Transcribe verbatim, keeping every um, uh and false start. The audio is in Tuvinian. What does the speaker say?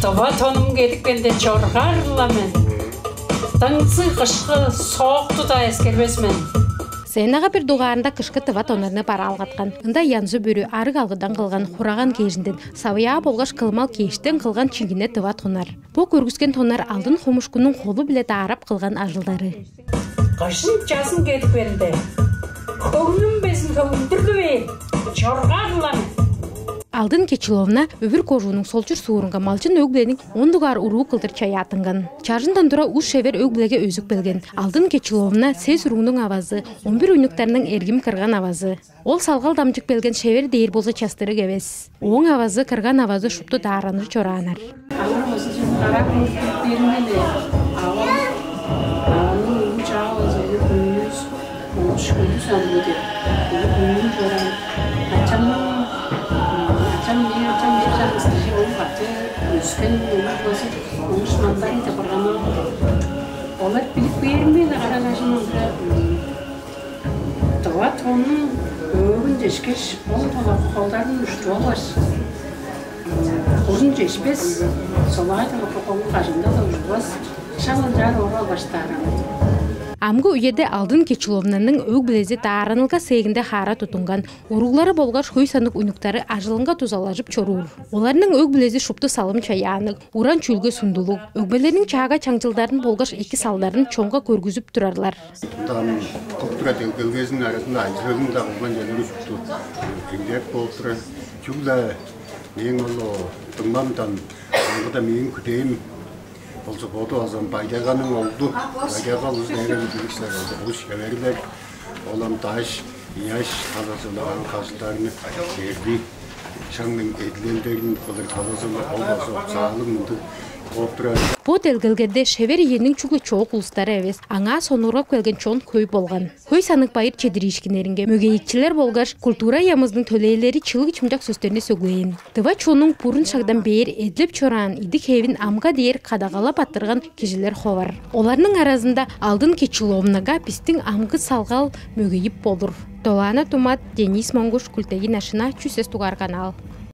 Ава тонум кедип келди, чоргаар-ла мен. Дыңзыг кышкы сокту-даа эскербес мен. Сценага бир дугаарында кышкы тыва тоннарны бараалгаткан. Ында янзы-бүрү арыг алгыдан кылган хураган кежинден, савыяа болгаш кылмал кештен кылган чиңгине тыва тоннар. Бо көргүскен тоннар Алдын Хомушкунуң холу-биле даарап кылган ажылдары. Кыжын-чазын кедип келди. Хөңнүм безин хөңдүрлү бээр, чоргаар-ла мен. Алдын Кечиловна Өвүр кожуунуң Солчур суурунга малчын өг-бүлениң он дугаар уруу кылдыр чаяаттынган. Чажындан тура ус-шевер өг-бүлеге өзүп келген. Алдын Кечиловна сес уругнуң авазы, он бир уйнуктарның эргим кырган авазы. Ол салгал дамчып келген шевер дээр болза частырыг эвес. Ооң авазы, кырган авазы шупту даараныр чорааннар. Алар болза чүл карак муртуп бермели. Авам, авамның угу чаа болза, күндүз, оңуш күндүз амгы деп. Күндүз чораан. Ачамның, ачам, мээң ачам бир чаңгыс кижи, ол кады өскен, оңуш болза, оңуш мандарын деп кырган. Олар билип бермели, кара чажын ындыра. Тыва тоннуң өөгүн чешкеш, оң талакы холдарын уштуп алгаш, курун чешпес, солагай талакы холун кажында-даа ужурбас, шак ынчаар оруп алгаш дааран. Амгы үеде Алдын Кечиловнаның өг-бүлези дааранылга сеэгинде хаара туттунган, уруглары болгаш хөй санныг уйнуктары ажылынга дузалажып чоруур. Оларның өг-бүлези шупту салым чаяанныг, уран чүүлге сундулуг, өгбелерниң чаага чаңчылдарын болгаш эки салдарын чонга көргүзүп турарлар. Ындан кылып турар делгелгезиниң аразында ажы-төлүн-даа кылган черлери шупту кеңдеп болуп турар. Чүгле мээң ол дуңмамдан, аңгыда мээң күдээм болза, боду база Байдайганың оглу, Байдайга улус дээрге билир силер, ол улус шеверлер, ол ам даш, ыяш талазы-биле аңгы ажылдарны, эрги шагның эдилелдерин кылыр талазы-биле ол база оксаалыг мындыг болуп турар. Бо делгелгеде шевер иениң чүгле чоок улустары эвес, аңаа сонуургап келген чон хөй болган. Хөй санныг байыр чедириишкиннеринге мөгейикчилер болгаш культура яамызының төлээлери чылыг чымчак сөстерни сөглээн. Тыва чоннуң бурун шагдан бээр эдилеп чораан идик-хевин амга дээр кадагалап арттырган кижилер ховар. Оларның аразында Алдын Кечиловнага бистиң амгы салгал мөгейип болур. Долаана Тумат, Денис Монгуш, Культегин Ашына, Чүс эс дугаар канал.